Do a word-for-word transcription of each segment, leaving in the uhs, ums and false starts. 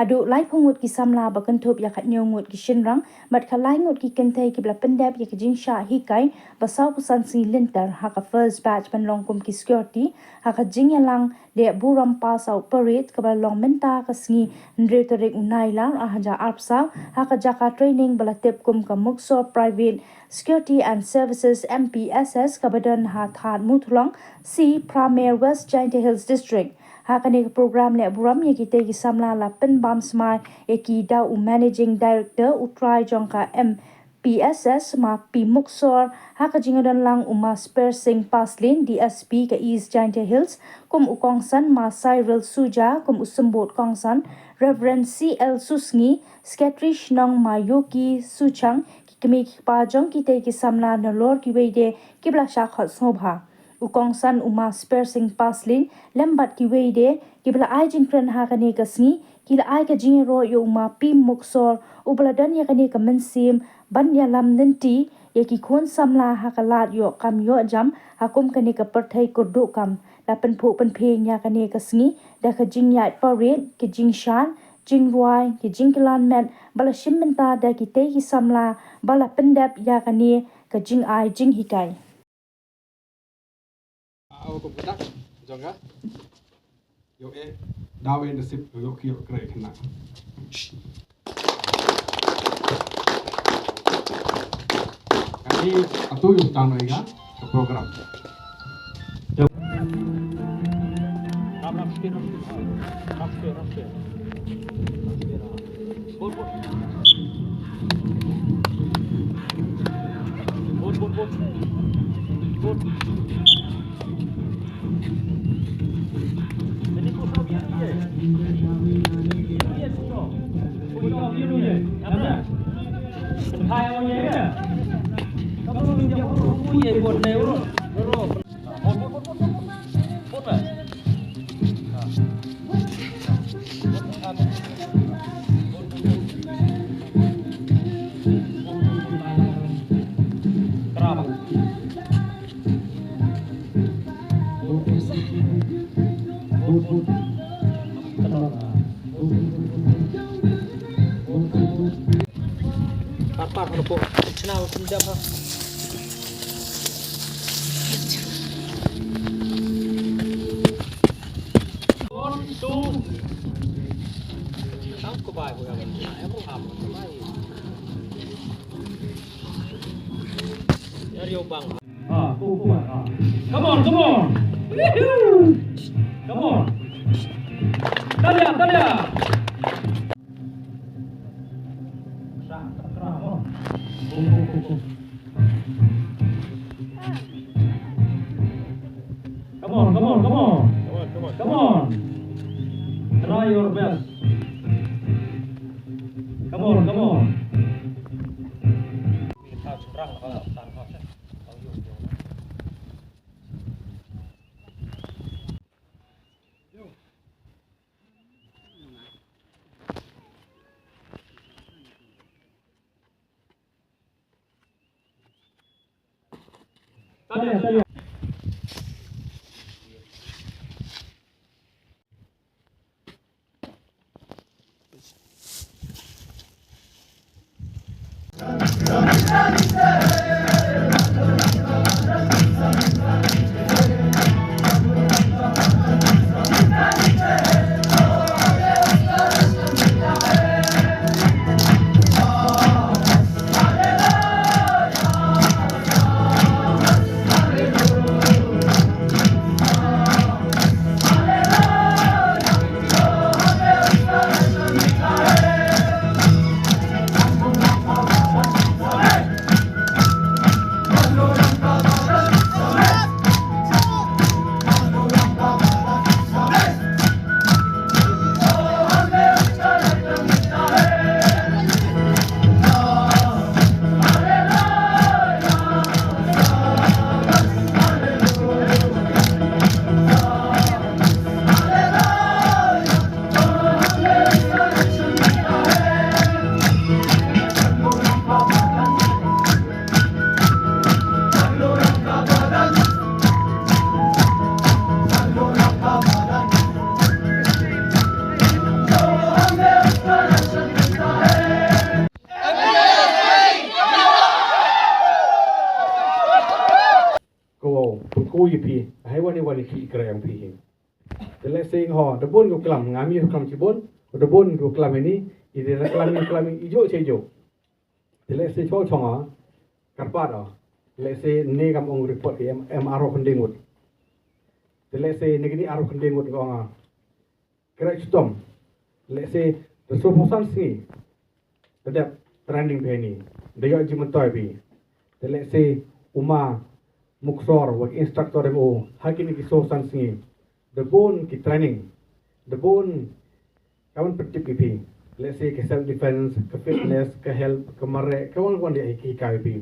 Haduh laiphew ngut ki samla ba kynthup ïa ka hynñiew ngut ki shynrang bad ka lai ngut ki kynthei kiba la pyndep ïa ka jingshah hikai ba saw phew san sngi lynter ha ka first batch ban long kum ki security ha ka jingïalang leh burom pass out parade kaba la long mynta ka sngi hynriew tarik u Nailar ar hajar arphew saw ha ka jaka training ba la tip kum ka Muksor Private Security and Services M P S S kaba don ha Thadmuthlong C, Pramer, West Jaintia Hills District. Ha kane ka program leh burom ïa kitei ki samla la pynbam smai ïa ki da u Managing Director u trai jong ka M P S S ma P Muksor ha ka jingdon lang u ma Sper Singh Paslin D S P ka East Jaintia Hills kum u kongsan ma Cyril Suja kum u symbud kongsan Reverend C L Susngi Secretary Shnong ma Yoki Suchang ki kmie ki kpa jong kitei ki samla nalor kiwei de kiba la shah khot sngewbha. U kongsan u ma Sper Singh Paslin lem bad kiwei de kiba la ai jingkren ha kane ka sngi ki la ai ka jingïaroh ïa u ma P Muksor uba la don ïa kane ka mynsiem ban ïalam lynti ïa ki khun samla ha ka lad ïoh kam ïoh jam ha kum kane ka pyrthei kyrduh kam. La pynphuh pynphieng ïa kane ka sngi da ka jingïaid parade, ka jingshad, jingrwai, ka jingkylla met ba la shim bynta da kitei ki samla ba la pyndep ïa kane ka jingai jinghikai. Au ko budak jong nga. Ïoh eh daw eh nasib ïoh ki ïoh kreh khynnah. Kane atu ïoh tang noi ka program. Par par hano po chna u sendam ha. One, two. Tang ko bai ko ya ban. Ya ko ham ko bai. Ya rio bang. Ah, kuat, kuat, ah. Come on, come on. Woohoo. Come on. Talia, talia. Come on, come on, come on. Come on, come on. Come on. Try your best. Come on, come on. Wow, pynku ïa phi, hei wan ïa wan ïa ki i kra ïa phi hi. Te lehse ho, da bun ko klam, nga mi ko klam chibun, da bun ko klam ini, i da klam ini klam ini, ijo che ijo. Te lehse chong chong a, karpat a. Lehse ne kam ong report ki em, em aro khynde ngut. Te lehse ne kini aro khynde ngut ko nga. Kra chitom. Lehse da so phosan sngi. Da dep training phi ni. Da ïoh jingmyntoi phi. Te lehse u ma Muksor wa instructor em o. Ha kini ki so san sngi. Da bun ki training. Da bun kawan pyntip ki phi. Lehse ka self defense, ka fitness, ka health, ka mareh, kawan kawan dia ki kai phi.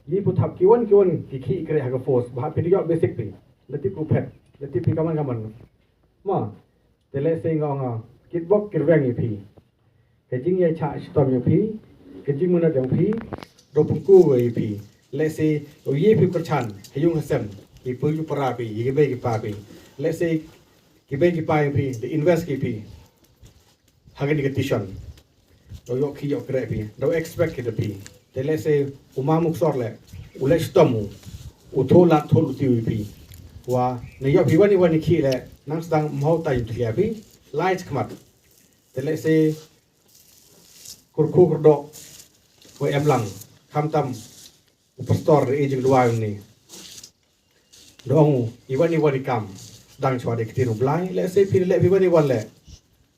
Yi puthap kiwan kiwan ki ki kre ha ka force. Ba phi da ïoh basic phi. Da tip ku phet. Da tip phi kaman kaman. Ma, te lehse nga nga, kitbok kirweng ïa phi. Ka jingïaishah shitom ïa phi, ka jingmynot ïa phi, da pynku ïa phi. Lehse, u ïa phi kyrchan, ha ïung ha sem, ïa phi ïa para phi, ïa ki bei ki pa phi. Lehse, ki bei ki pa ïa phi, da invest ki phi. Ha kani ka tuition. Da ïoh ki ïoh kre phi, da expect ki da phi. Te lehse, u ma Muksor le, u leh shitom u, u thoh lad thoh lutiew ïa phi. Wa, ne ïoh phi wan ïa wan ïa ki le, nang sdang mhaw ta ïa thlia phi, lai chakmat. Te lehse, kyrkhu kyrdoh, wa em lang, khamtam, u pastor re ejing duwai ni. Da ong u, iwan iwan i kam, dang chwa de ktir u Blai, lehse phi le phi wan iwan le.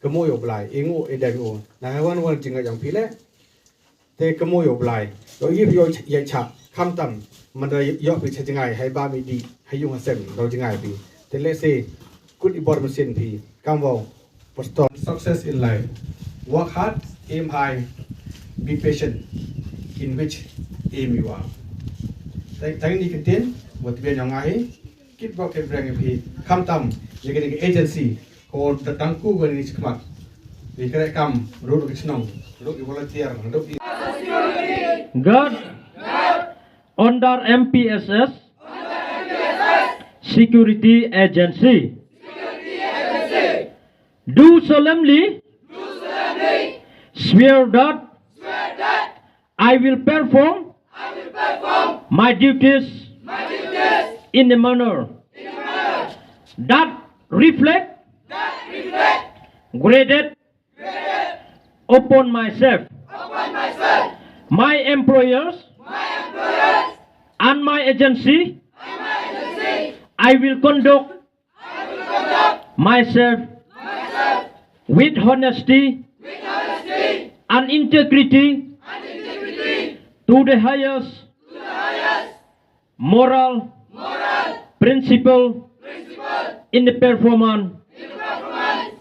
Kamo ïa u Blai, i ngu i dang u. Na wan wan jingngeit jong phi le. Te kamo ïa u Blai. Ïoh ïa phi ïoh ïa cha, khamtam, manda ïoh phi cha jngai, hai ba mi di, ha ïung ha sem, da jngai phi. Te lehse, kut i bor mynsiem phi, kam wow, pastor. Success in life. Work hard, aim high, be patient in which aim you are. Tang, tang ni kyntien, wat biang ïa nga hi, kitbok kitrwiang ïa phi, khamtam, ïa kani ka agency, ko da tangku kani ka khmat. Ïa kane kam, ruh ki chnong, ruh ki volunteer, ruh ki God under M P S S Security Agency. Do solemnly swear that I will perform my duties in a manner that reflect graded upon myself, my employers, and my agency. I will conduct myself with honesty and integrity to the highest moral principle in the performance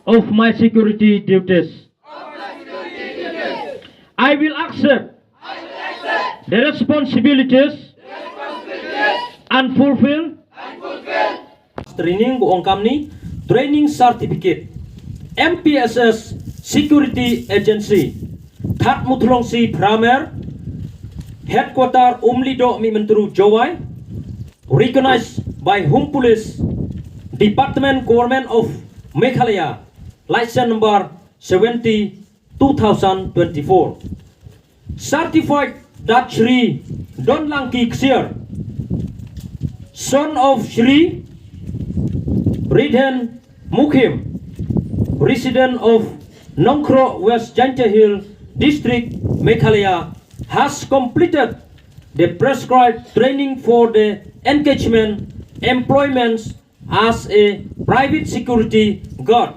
of my security duties. I will accept the responsibilities and fulfill training ko ong kamni, training certificate, M P S S Security Agency, Thadmuthlong C Phramer, Headquarter Umlidoh Mihmyntdu Jowai, recognized by Home Police Department, Government of Meghalaya, license number seventy, two thousand twenty-four. Certified that Shri Donlangki Ksiar, son of Shri Ridhen Mukhim, resident of Nongkroh, West Jaintia Hills District, Meghalaya, has completed the prescribed training for the engagement employments as a private security guard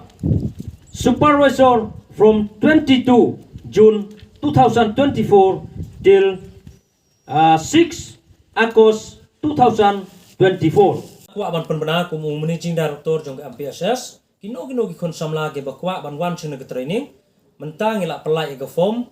supervisor from twenty-two June two thousand twenty-four till, uh, six August two thousand twenty-four. Kwah ban pynbna kum u managing director jong ka M P S S, kino kino ki khun samla kiba kwah ban wan sha kane ka training, mynta ngi la pynlait ïa ka form,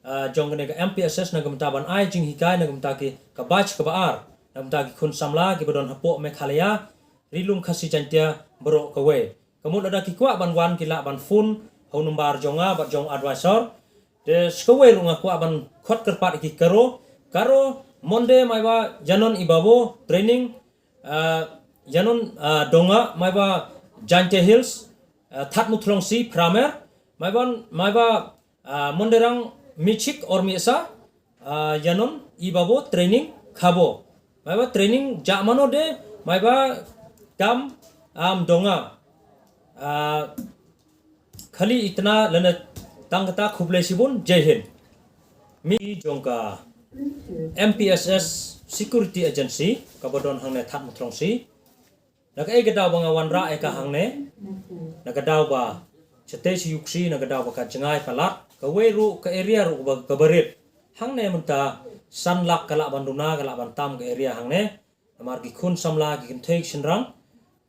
ah, jong kane ka M P S S na ka bynta ban ai jinghikai na ka bynta ki ka batch kaba ar, na ka bynta ki khun samla kiba don hapoh Meghalaya, Ri Lum Khasi Jaiñtia baroh kawei. Ka mut lada ki kwah ban wan ki lah ban phone ha u nombar jong nga bad jong advisor. Te sa kawei ruh nga kwah ban khot kyrpad ïa ki Garo. Garo, Monday Maiwa Yanon Ibabo training, ah, Yanon, ah, Donga Maiwa Jaintia Hills, ah, Thadmuthlong C Phramer, Maiwa, Maiwa, ah, Mondayrang Michik or Misa, ah, Yanon Ibabo training Khabo. Maiba training ja mano de, maiba kam am donga. Ah, khali itna lana tang kata khublei shibun, Jai Hind. Mi jong ka M P S S Security Agency, kaba don hangne Thadmuthrong C. Na kaei ka daw ba nga wanrah ïa ka hangne? Na ka daw ba shatei sha U K C, na ka daw ba ka jngai palat, kawei ruh ka area ruh ba ka barit. Hangne mynta san lak ka lah ban duna, ka lah ban tam ka area hangne. Namar ki khun samla, ki kynthei ki shynrang,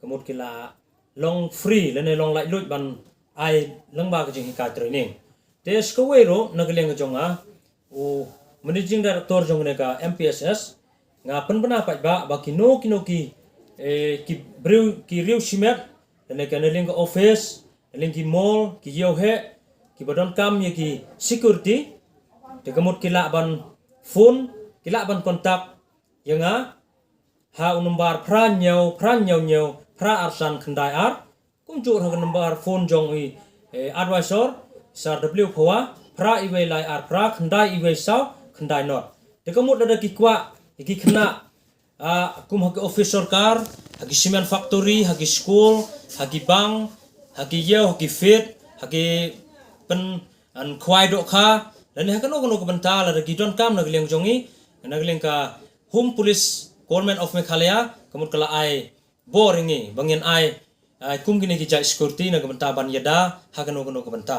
ka mut ki la long free lane long laitluid ban ai lyngba ka jinghikai training. Te sa kawei ruh na ka liang ka jong nga, u Managing Director jong kane ka M P S S, nga pynbna paidbah ba kino kino ki, eh, ki briew, ki riew shimet, lane ka na liang ka office, na liang ki mall, ki ïewheh, kiba donkam ïa ki security, te ka mut ki lah ban phone, ki lah ban contact ïa nga ha u nombar phra hynñiew phra hynñiew hynñiew phra ar san khyndai ar, kumjuh ha ka nombar phone jong i, eh, advisor, Sir W Phawa, phra iwei lai ar phra khyndai iwei saw khyndai not. Te ka mut lada ki kwah ïa ki khynnah, ah, kum ha ki office sorkar, ha ki cement factory, ha ki school, ha ki bank, ha ki ïew, ha ki field, ha ki pyn, an khwai dohkha, lane ha kano kano ka bynta lada ki donkam na ka liang jong i, na ka liang ka Home Police Government of Meghalaya, ka mut ka la ai bor ïa ngi ba ngin ai, ai kum kine ki jait security na ka bynta ban ïada ha kano kano ka bynta.